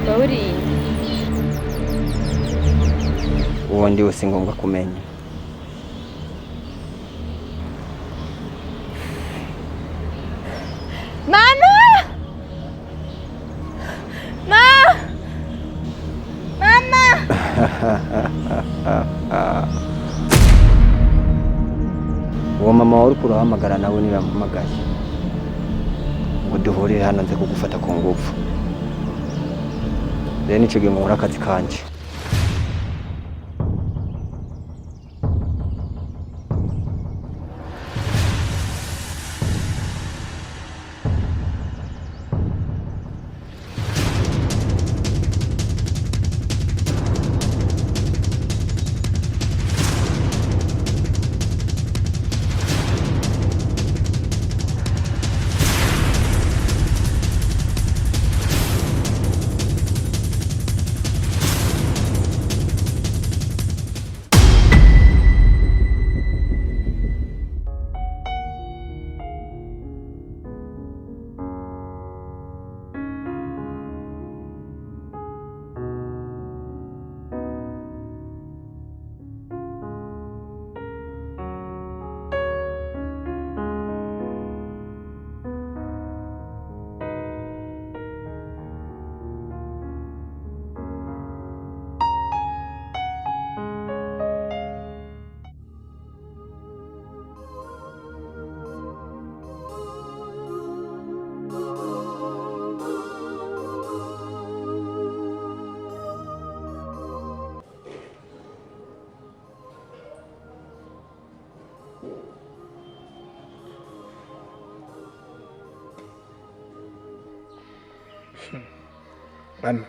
Wowe uri Uwo ndiwe si ngombwa kumenya. Mama! Ma! Mama! Uwo mama wawe uriko urahamagara nawe ntibamuhamagaye ngo duhurire hano nze kugufata ku ngufu. Rero nico gihe nkora akazi kanje. Bana,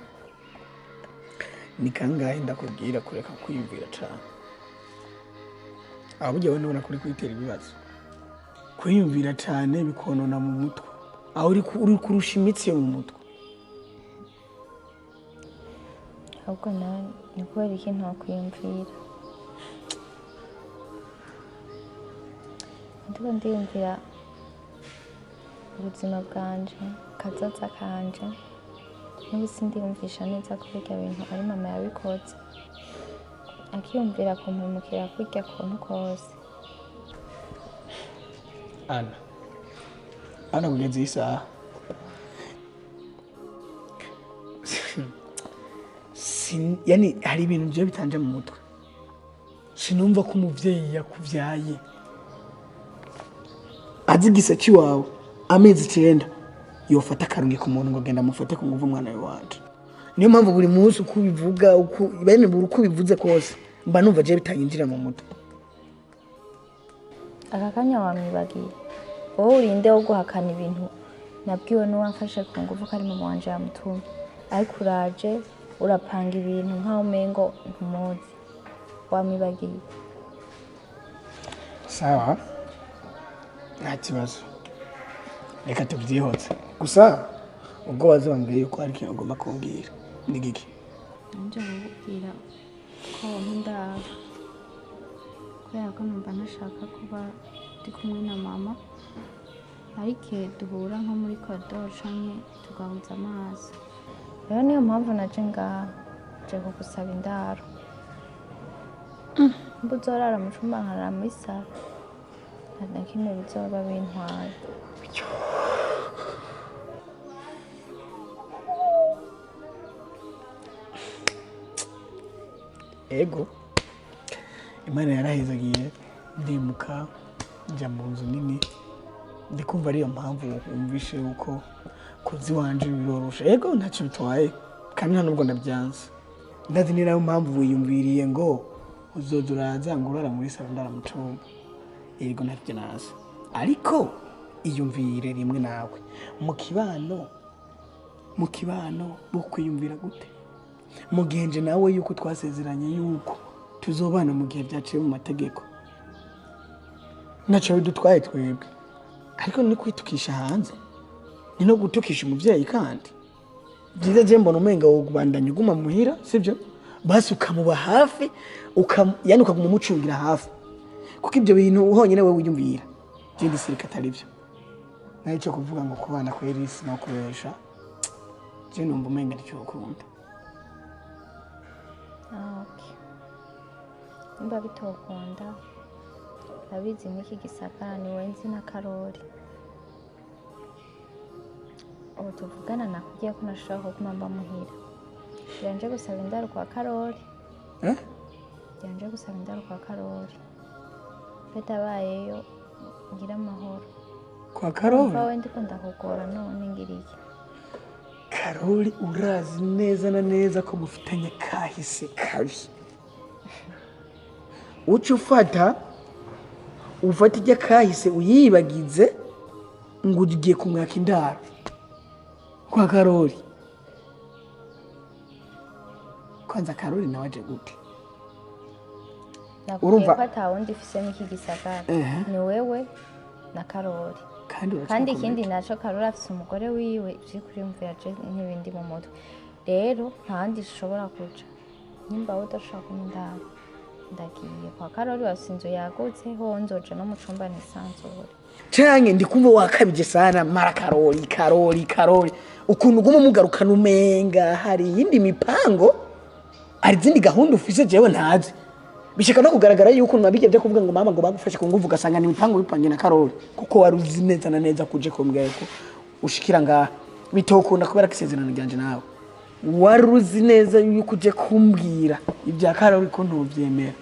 ni kangahe ndakubwira kureka kwiyumvira cane? Aho burya wowe nubona kuri kwitera ibibazo. Kwiyumvira cane bikonona mu mutwe, aho uri kurusha imitsi yo mu mutwe. Ahubwo nawe ni kubera iki ntakwiyumvira? Ndiko ndiyumvira ubuzima bwanje, kazoza kanje. N'ubu sindiyumvisha neza ko birya bintu ari mama yabikoze. Akiyumvira kumpemukira kurya kuntu kose. Ana, Ana, kugeza iyi saha yani hari ibintu byo bitanje mu mutwe. Sinumva ko umuvyeyi yakuvyaye azi igise c'iwawe amezi 9 yofata akarungi ku muntu ngo genda amufate ku nguvu umwana wanje. Niyo mpamvu buri munsi uko ubivuga, uko bene buri uko ubivuze kose, mba numva je bitanyinjira mu mutwe. Aka kanya wamwibagiye. Wowe urinde wo guhakana ibintu nabwiwe n'uwamfashe ku nguvu ko ari mama wanje yamutumye. Ariko uraje urapanga ibintu nkaho umengo ntumuzi. Wamwibagiye. Sawa, nta kibazo, reka tubyihotse. Gusa ubwo wazongeye yuko hari ikintu ugomba kumbwira, ni giki? Nje kukubwira ko wompa indaro kubera ko numva ntashaka kuba ndi kumwe na mama, ariko igihe duhura nko muri koridoro canke tugahuza amaso. Rero niyo mpamvu naje ngaha, nje kugusaba indaro. Mba uzorara mu cumba nkarara muri saro, nta na kimwe bizoba bintwaye. Ego, Imana yarahezagiye ndimuka njya mu nzu nini, ndikumva ariyo mpamvu wumvishe yuko kuzi wanje biroroshe. Ego, ntacyo bitwaye kandi nta nubwo ndabyanze. Ndazi ni nayo mpamvu wiyumviriye ngo uzoza uraza ngo urara muri salo ndara mu cumba. Yego, ntacyo nazi, ariko iyumvire rimwe nawe mu kibano, mu kibano bo kwiyumvira gute? Mugenje nawe yuko twasezeranye yuko tuzobana mu gihe byaciye mu mategeko, ntacyo bidutwaye twebwe, ariko ni kwitukisha hanze, ni no gutukisha umuvyeyi. Kandi byiza je mbona umenga wobandanya uguma muhira, sibyo? Basi ukamuba hafi, yani ukaguma umucungira hafi, kuko ibyo bintu honyine wewe wiyumvira je ndisirika atari byo. Naho ico kuvuga ngo kubana kweri no kubesha, je numva umenga nicyo ukunda. Ah, okay. Nimba bitokunda, abizi n'iki gisagara ni wenzi na Karori. Ubu tuvugana nakubwiye ko nashaka kuguma mba muhira. Ngira nje gusaba indaro kwa Karori. Eh? Ngira nje gusaba indaro kwa Karori. Betabayeyo ngira amahoro. Kwa Karori? Umva we ndiko ndakugora none ngira iki? Karori urazi neza na neza ko mufitanye kahise kabi. Uca ufata ijya kahise uyibagize ngo ugiye kumwaka indaro kwa Karori. Kwanza Karori nawe aje gute? Nakubwiye ko ata wundi ufise mw'iki gisagara, ni wewe na Karori. Kandi ikindi naco, Karori afise umugore wiwe, ivyo kuriyumvira je n'ibindi mu mutwe. Rero nta handi ushobora kuja nimba wowe udashaka kumpa indaro. Ndagiye kwa Karori, bafise inzu yagutse, ho nzoja no mu cumba nisanzure. Canke ndikumva wakabije sana mara Karori, Karori, Karori. Ukuntu uguma umugarukana umenga hari iyindi mipango, hari izindi gahunda ufise jewe ntazi. Bishika no kugaragara yuko nabijya byo kuvuga ngo mama ngo bagufashe ku nguvu, ugasanga ni imipango bipangiye na Karori, kuko wari uzi neza na neza kuje kumbwira yuko ushikira ngaha bitokunda kubera ko isezerano ryanje nawe. Wari uzi neza yuko uje kumbwira ibya Karori ko ntuvyemera.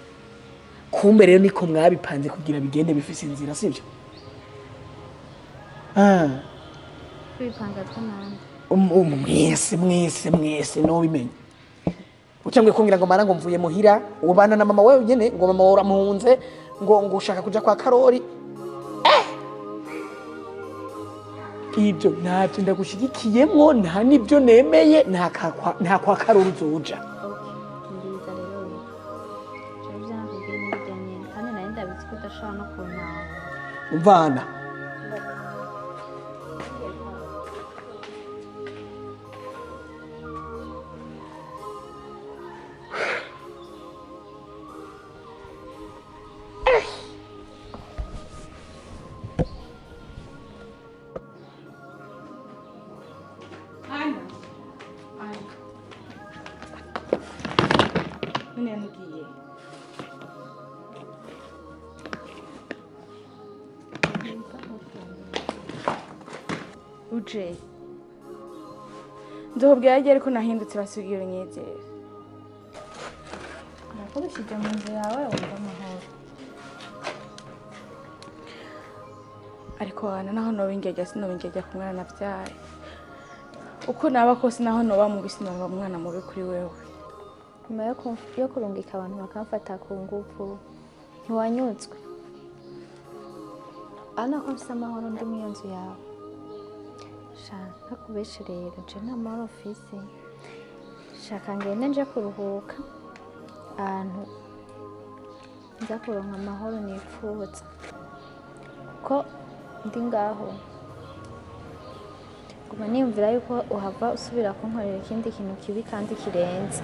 Kumbe rero niko mwabipanze kugira bigende bifise inzira, sivyo? Ah. Kwipanga tw'amande. Mwese mwese mwese no bimenye. Ucangwe kumbwira ngo mara ngo mvuye muhira, ubana na mama wewe nyene, ngo mama uramuhunze, ngo ngo ushaka kuja kwa Karori. Ibyo ntacyo ndagushigikiyemwo, nta nibyo nemeye, nta kwa Karori uzoja. Okay, ndiriza rero wewe. Je byo nakubwiye n'ibijya nyene, kandi nari ndabizi ko udashobora no kuntahura. Umvana. None yamugiye. Uje. Nzokubwira ryari ariko nahindutse basubiye unyizere. Nakubishije mu nzu yawe wumva amahoro. Ariko wana naho noba ingegya sinoba ingegya ku mwana navyaye. Uko naba kose naho noba mubi sinoba umwana mubi kuri wewe. Nyuma yo kurungika abantu bakamfata ku nguvu, ntiwanyutswe. Ana ko mfise amahoro ndi muri iyo nzu yawe. Sha ntakubeshe rero, je nta mahoro mfise. Shaka ngende nje kuruhuka ahantu nza kuronka amahoro nipfuza, kuko ndi ngaho guma niyumvira yuko uhava usubira kunkorera ikindi kintu kibi kandi kirenze.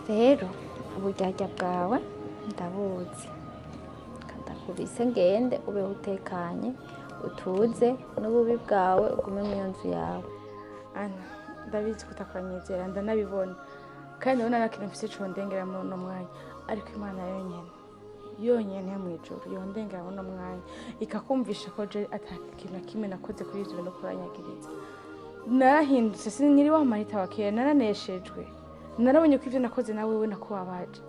Rero uburyarya bwawe ndabuzi, ndakubise ngende ubeho utekanye, utuze n'ububi bwawe, ugume mu iyo nzu yawe. Ana, ndabizi ko utakwanyizera, ndanabibona, kandi ndabona nta kintu mfise condengera muri uno mwanya, ariko Imana yonyene yonyene yo mw'ijuru yondengera muri uno mwanya, ikakumvisha ko je ata kintu na kimwe nakoze kuri ivyo bintu kuranyagiriza. Narahindutse, sinkiri wa Marita wa kera, naraneshejwe, narabonye ko ivyo nakoze nawe we nakubabaje.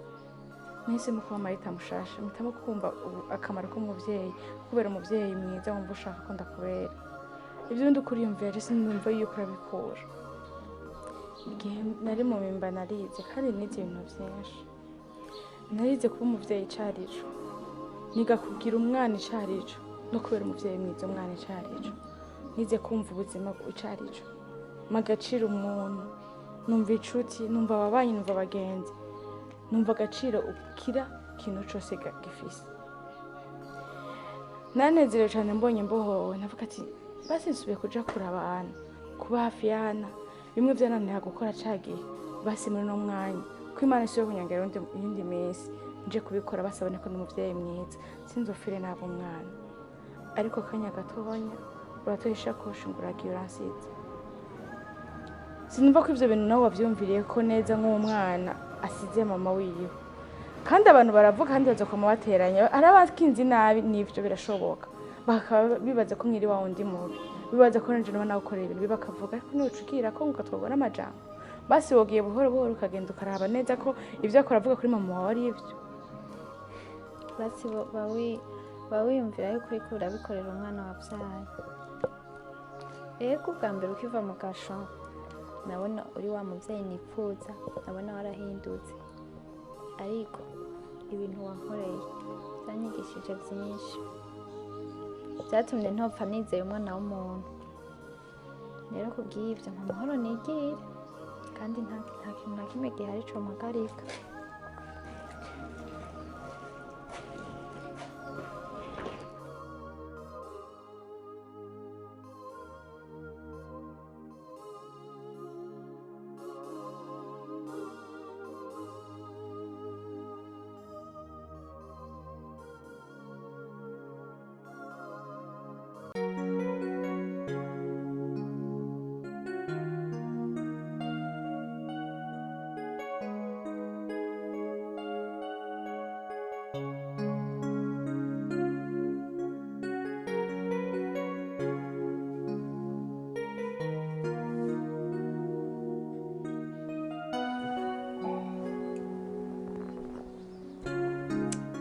Nahisemo kuba Marita mushasha, mpitamo kumva akamaro k'umuvyeyi, kubera umuvyeyi mwiza wumva ushaka ko ndakubera. Ivyo bindi ukuriyumvira, je sinumva yuko urabikura. Igihe nari mu mimba narize, kandi nize ibintu vyinshi. Narize kuba umuvyeyi icarico, niga kugira umwana icarico, no kubera umuvyeyi mwiza umwana icarico. Nize kumva ubuzima icarico, mpa agaciro umuntu, numva inshuti, numva ababanyi, numva abagenzi, numva agaciro ukira ikintu cose gifise. Nanezerewe cane mbonye mbohowe, navuga ati basi nsubiye kuja kuraba Ana, kuba hafi ya Ana, bimwe vyananira gukora ca gihe, basi muri uno mwanya ko Imana isubiye kunyongera iyindi minsi nje kubikora, basabone ko ndi umuvyeyi mwiza, sinzofire nabi umwana. Ariko akanya gatonya uratoye ishakoshi ngo uragiye uransize. Sinumva ko ivyo bintu nawe wavyumviriye ko neza nk'umwana asize mama wiwe. Kandi abantu baravuga, kandi bazokwama bateranya, hari abakinzi nabi, n'ivyo birashoboka, bakaba bibaza ko nkiri wa wundi mubi, bibaza ko nanje noba nagukorera ibintu bibi, bakavuga, ariko ntiwuca ko ngo ukatwagwa n'amajambo. Basi wogiye buhoro buhoro ukagenda ukaraba neza ko ivyo akora avuga kuri mama wawe ari ivyo. Basi bawiyumvira yuko uriko urabikorera umwana wabyaye. Ego, ubwa mbere ukiva mu gasho nabona uri wa muvyeyi nipfuza, nabona warahindutse, ariko ibintu wankoreye byanyigishije byinshi, byatumye ntopfa nizeye umwana w'umuntu. Rero kubw'ibyo mpa amahoro nigire, kandi nta kintu na kimwe gihari compagarika.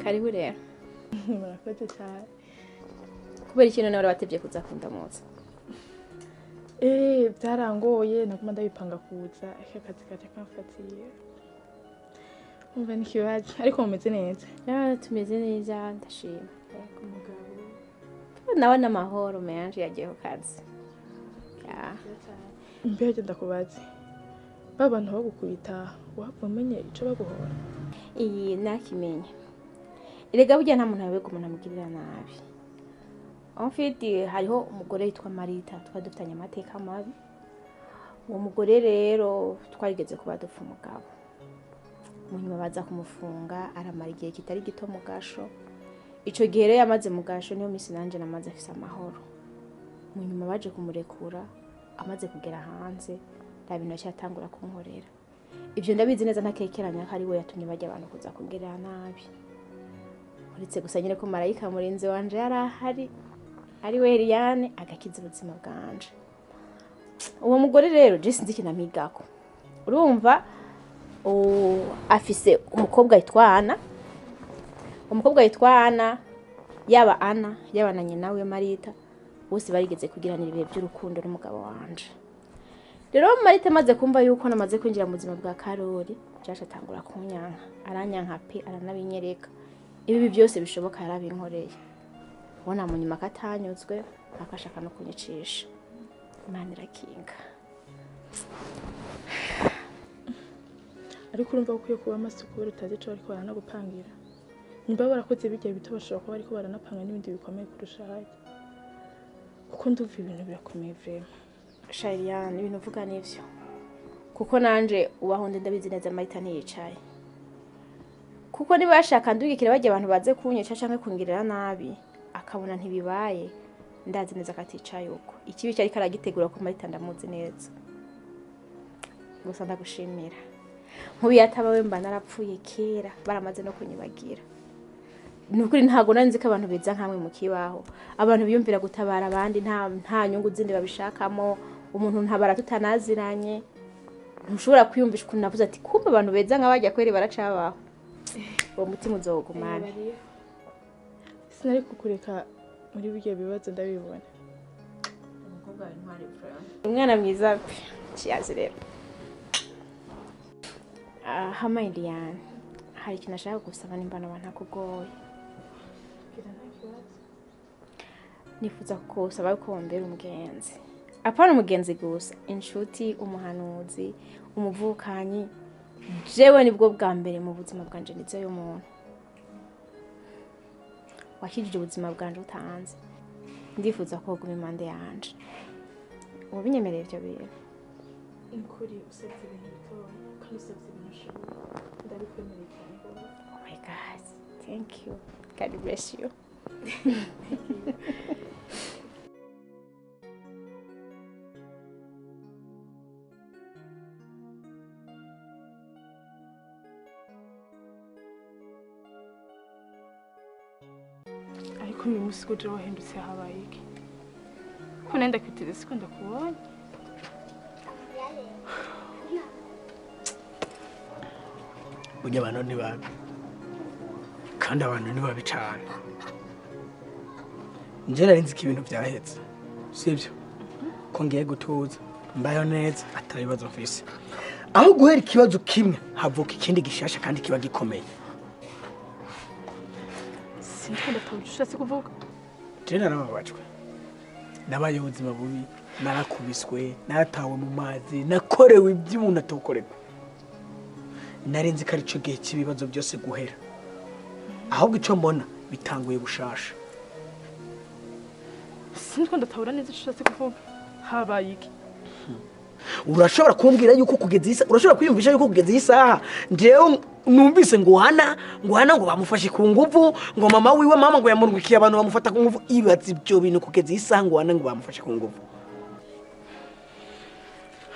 Karibu rero. Murakoze cyane. Kubera ikintu nawe batevye kuza kundamutsa. Byarangoye, naguma ndabipanga kuza, ariko akazi kaje kamfatiye. Umva ni ikibazo, ariko mumeze neza. Tumeze neza, ndashima. Umugabo nawe n'amahoro menshi, yagiye ku kazi. Mbega ndakubaze, ba bantu bagukubita waba umenye ico baguhora? Iyi nakimenye. Erega burya nta muntu yabega umuntu amugirira nabi. En fait hariho umugore yitwa Marita, twari dufitanye amateka mabi. Uwo mugore rero twarigeze kuba dupfa umugabo, munyuma baza kumufunga, aramara igihe kitari gito mu gasho. Ico gihe rero yamaze mu gasho niyo misi nanje namaze afise amahoro. Munyuma baje kumurekura, amaze kugera hanze nta bintu yacyatangura kunkorera. Ivyo ndabizi neza ntakekeranya ko ari we yatumye bajya abantu kuza kungirira nabi. Uretse gusa nyine ko marayika murinzi wanje yari ahari, ari we Eliane, agakiza ubuzima bwanje. Uwo mugore rero je sinzi ikintu amigako. Urumva afise umukobwa yitwa Ana. Umukobwa yitwa Ana, yaba Ana yaba na nyina we Marita, bose barigeze kugiranira ibihe by'urukundo n'umugabo wanje. Rero Marita amaze kumva yuko namaze kwinjira mu buzima bwa Karori, jaje atangura kunyanka, aranyanka pe, aranabinyereka. Ibi byose bishoboka yarabinkoreye. Ubona mu nyuma katanyuzwe, akashaka no kunyicisha. Imana irakinga. Ariko urumva ko ukwiye kuba amaso kubera utazi ico bariko baranagupangira. Nimba barakoze bijya bito, bashobora kuba bariko baranapanga n'ibindi bikomeye kurusha harya. Kuko ndumva ibintu birakomeye vraiment. Shariane, ibintu uvuga nivyo. Kuko nanje ubaho ndi ndabizi neza Marita ntiyicaye. Kuko niba yashaka ndugikira bajya abantu baze kunyica canke kungirira nabi, akabona ntibibaye, ndazi neza ko aticaye uko. Ikibi cyari karagitegura ko Marita ndamuzi neza. Gusa ndagushimira. Nkubu iyo ataba we mba narapfuye kera, baramaze no kunyibagira. Ni ukuri ntabwo nari nzi ko abantu beza nkamwe mu kibaho, abantu biyumvira gutabara abandi nta nyungu zindi babishakamo, umuntu ntabara tutanaziranye. Ntushobora kwiyumvisha ukuntu navuze ati kumbe abantu beza nk'abajya kweri baracabaho. Uwo mutima uzogumana. Sinari kukureka muri burya bibazo ndabibona. Umwana mwiza pe. Cheers rero. Hama Eliane, hari ikintu nashaka gusaba nimba noba ntakugoye. Nifuza kukusaba ko wombera umugenzi. Apana umugenzi gusa, inshuti, umuhanuzi, umuvukanyi. Jewe nibwo bwa mbere mu buzima bwanje nizeye umuntu. Wakijije ubuzima bwanje utanze. Ndifuza ko woguma impande yanje. Wabinyemereye ivyo bintu? Nukuri usabye ibintu bitoya kandi usabye ibintu ushoboye, ndabikwemereye cyane rwose. Oh my God, thank you. God bless you. Ariko uyu munsi ko jewe wahindutse habaye iki? Ko nari ndakwiteze siko ndakubonye. Burya abantu ni babi, kandi abantu ni babi cane. Nje nari nzi ko ibintu vyahetse, sivyo? Ko ngiye gutuza mbayeho neza ata bibazo mfise. Aho guhera ikibazo kimwe havuka ikindi gishasha kandi kiba gikomeye. Sinzi ko ndatabona ico ushatse kuvuga. Je narababajwe, nabayeho ubuzima bubi, narakubiswe, naratawe mu mazi, nakorewe ibyo umuntu atokorerwa. Nari nzi ko arico gihe cy'ibibazo byose guhera, ahubwo ico mbona bitanguye bushasha. Sinzi ko ndatabona neza ico ushatse kuvuga. Habaye iki? Urashobora kumbwira yuko kugeza iyi saha, urashobora kwiyumvisha yuko kugeza iyi saha njyewe numvise ngo hana ngo hana ngo bamufashe ku nguvu, ngo mama wiwe mama ngo yamurungikiye abantu bamufata ku nguvu. Ibaze ibyo bintu kugeza iyi saha ngo hana ngo bamufashe ku nguvu.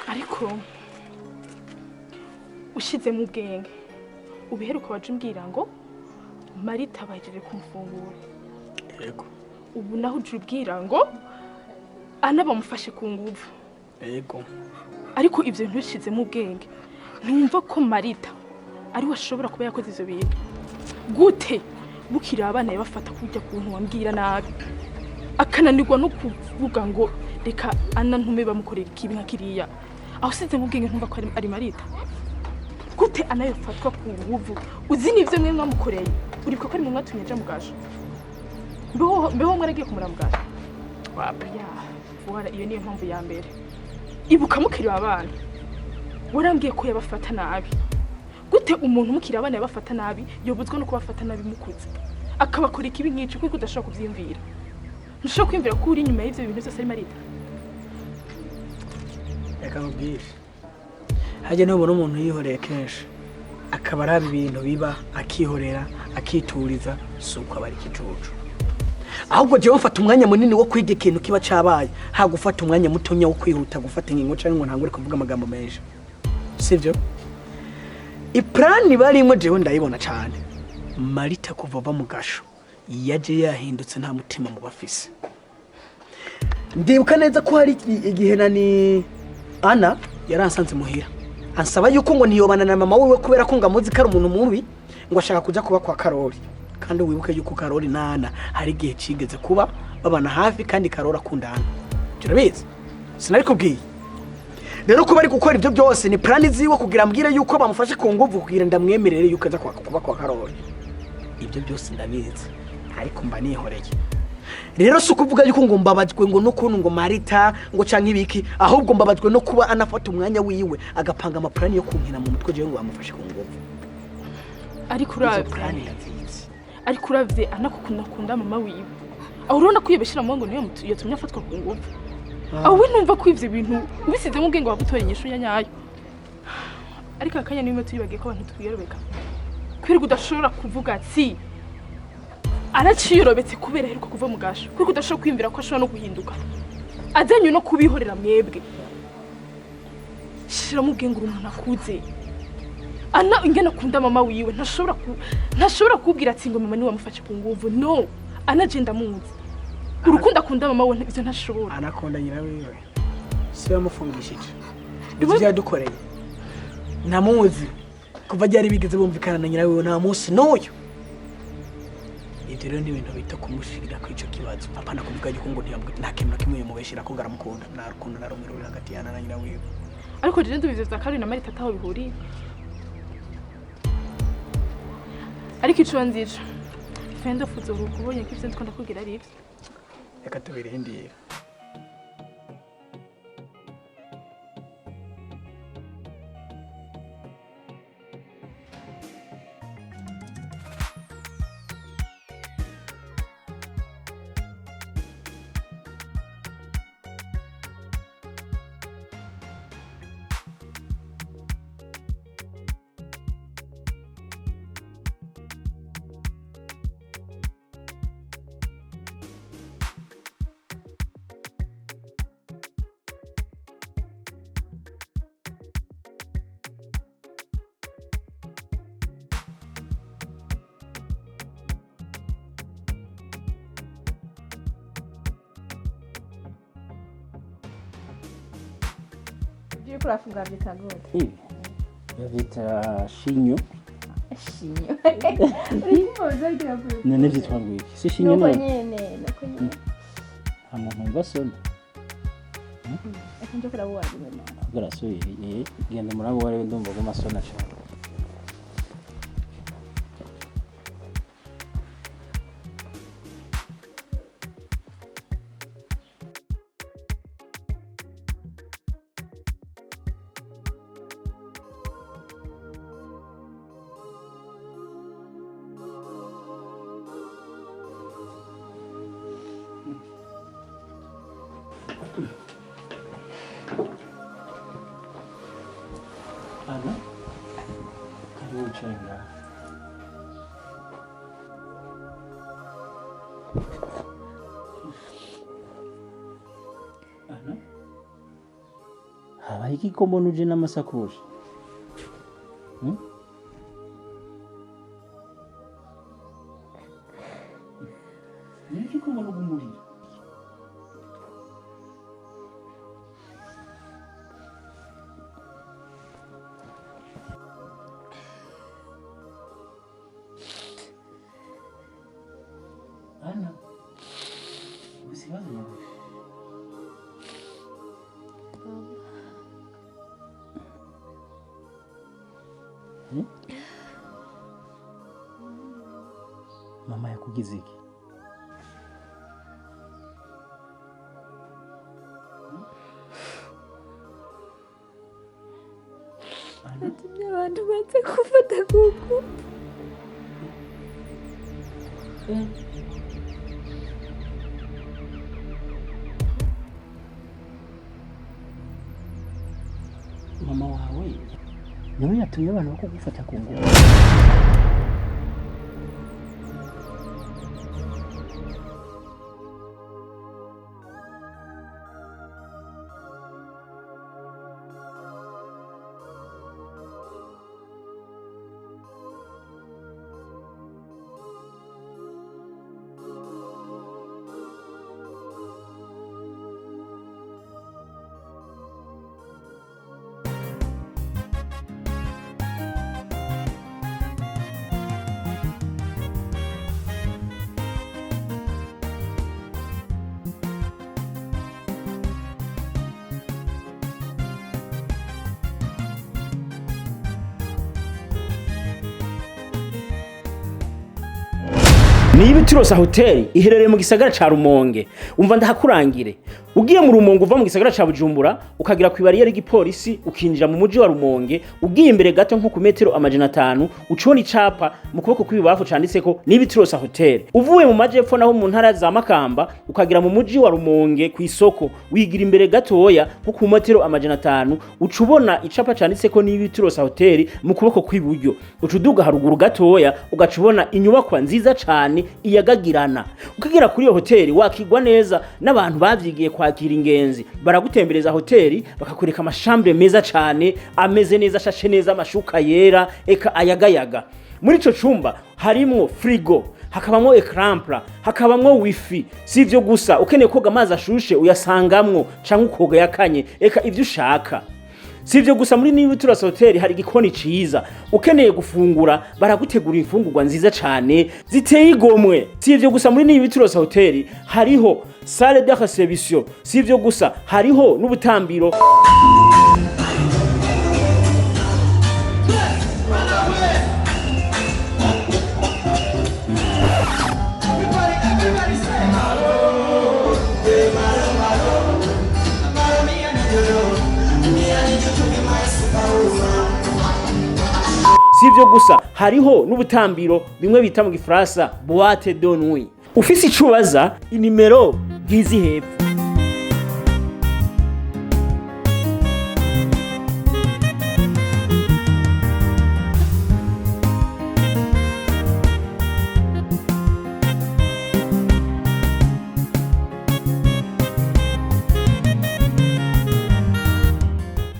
Ariko ushize mu bwenge ubiheruka waje umbwira ngo Marita bahejeje kumufungura. Yego. Ubu naho uje ubwira ngo Ana bamufashe ku nguvu. Yego. Ariko ivyo bintu bishize mu bwenge, ntumva ko Marita ari we ashobora kuba yakoze ivyo bintu. Gute bukiri abana yabafata kujya kuntu wambwira nabi, akananirwa no kuvuga ngo reka Ana ntume bamukorera ikibi nka kiriya. Aho usize mu bwenge ntumva ko ari Marita. Gute Ana yofatwa ku nguvu? Uzi n'ivyo mwe mwamukoreye? Uribuka ko ari mwe mwatumye aja mu gasho? Mbeho mwaragiye kumura mu gasho? Wapi? Ya, wara iyo niyo mpamvu ya mbere. Ibuka mukiri abana, warambwiye ko yabafata nabi. Gute umuntu mukiri abana yabafata nabi yobuzwa no kubafata nabi mukuze, akabakora ikibi nk'ico? Kuko udashobora kuvyiyumvira. Ntushobora kwiyumvira ko uri inyuma y'ivyo bintu vyose ari Marita. Reka nkubwire, harya nubona umuntu yihoreye kenshi akaba araba ibintu biba akihorera akituriza, si uko aba ari ikicucu. Ahubwo jewe mfata umwanya munini wo kwiga ikintu kiba cabaye, ha gufata umwanya mutonya wo kwihuta gufata ingingo canke ngo ntangure kuvuga amagambo menshi, sivyo? Iplani barimwo jewe ndayibona cane. Marita kuva ava mu gasho yaje yahindutse, nta mutima mu bafise. Ndibuka neza ko hari igihe nani Ana yaransanze muhira ansaba yuko ngo ntiyobana na mama wiwe kubera ko ngo amuzi ko ari umuntu mubi, ngo ashaka kuja kuba kwa Karori. Kandi wibuke yuko Karori na Ana hari igihe cigeze kuba babana hafi, kandi Karori akunda Ana. Turabizi, sinarikubwiye. Rero kuba ari gukora ibyo byose ni plani ziwe kugira ambwire yuko bamufashe ku nguvu, kugira ndamwemerere yuko aza kuba kwa Karori. Ibyo byose ndabizi, ariko mba nihoreye. Rero si ukuvuga yuko ngo mbabajwe ngo n'ukuntu ngo Marita ngo canke ibiki, ahubwo mbabajwe no kuba anafata umwanya wiwe agapanga amaplani yo kunkina mu mutwe jewe ngo bamufashe ku nguvu. Ariko Izo uravye plani ndazizi. Ariko uravye Ana kukuntu akunda mama wiwe, aho urabona ko yibeshera mu ngo niyo yatumye afatwa ku nguvu. Aho we numva ko ivyo bintu ubisizemo ubwenge wagutora inyishu ya nyayo. Ariko akanya nimwe turibagiye ko abantu twiyorobeka. Kwirirwa udashobora kuvuga ati araciyorobetse kubera aheruka kuva mu gasho. Kwirirwa udashobora kwiyumvira ko ashobora no guhinduka. Azanye no kubihorera mwebwe. Shiramo ubwenge, uri umuntu akuze. Ana ingene akunda mama wiwe, ntashobora kubwira ati ngo mama niwe wamufashe ku nguvu. No, Ana je ndamuzi. Urukundo akunda mama we, ivyo ntashobora. Anakunda nyina wiwe, si we yamufungishije. Ibyo yadukoreye ntamuzi kuva ryari bigeze bumvikana na nyina wiwe, nta munsi n'uyu. Ibyo rero ni ibintu bita kumushirira kuri icyo kibazo, apana kuvuga yuko ngo nta kintu na kimwe yamubeshera ko ngo aramukunda. Nta rukundo na rumwe ruri hagati y'Ana na nyina wiwe. Ariko rero ndumva ivyo vya Karori na Marita ataho bihuriye. Ariko ico nzico, Fendo, fuzoruka ubonye ko ivyo ndiko ndakubwira ari ivyo. Reka tubirindire. Ibyo uriko urafungura byita gute? Ibi bavyita shinyo. Shinyo? Uriko ugira gute? None vyitwa ngwiki? Si shinyo? Nuko None nyene, nuko nyene. Nta muntu wumva sona. Reka nje kuraba uwo ari we nawe. Ubwo arasubiriye, genda murabo wari, ndumva aguma asona cane. Ana, karibu wicare ngaha. Ana, habaye iki ko mbona uje n'amasakoshi? Hmm? Ni iki ko mbona ugumurira? Ana, ufise ikibazo nawe? Hmm? Mama yakugize iki? Ana? Natumye abantu baze gufata kuko Mama wawe niwe yatumye abantu bakugufata ku ngufu? Niba Itirosa Hoteli iherereye mu gisagara ca Rumonge, umva ndahakurangire. Ugiye mu Rumonge uva mu gisagara ca Bujumbura, ukagera ku ibariyeri y'igipolisi, ukinjira mu muji wa Rumonge, ugiye imbere gato nko ku metero 500, ucubona icapa mu kuboko kw'ibubafu canditseko Nibiturosa Hotel. Uvuye mu majepfo naho mu ntara za Makamba, ukagera mu muji wa Rumonge ku isoko, wigira imbere gatoya nko ku metero 500, uca ubona icapa canditseko Nibiturosa Hotel mu kuboko kw'iburyo. Uca uduga haruguru gatoya, ugaca ubona inyubakwa nziza cane iyagagirana. Ukigera kuri iyo hoteli wakigwa neza n'abantu bavyigiye kwakira ingenzi. Baragutembereza hoteli, bakakwereka amashambure meza cane, ameze neza, ashashe neza, amashuka yera, eka ayagayaga. Muri ico cumba harimwo frigo, hakabamwo écran plat, hakabamwo wifi. Si ivyo gusa, ukeneye koga amazi ashushe uyasangamwo, canke ukoga yakanye, eka ivyo ushaka. Si ivyo gusa, muri Nibiturasa Hotel hari igikoni ciza. Ukeneye gufungura, baragutegura imfungurwa nziza cane ziteye igomwe. Si ivyo gusa, muri Nibiturasa Hotel hariho salle de réception. Si ivyo gusa, hariho n'ubutambiro. Si ivyo gusa, hariho n'ubutambiro, bimwe bita mu gifaransa boîte de nuit. Ufise ico ubaza, inimero ngizi hepfo.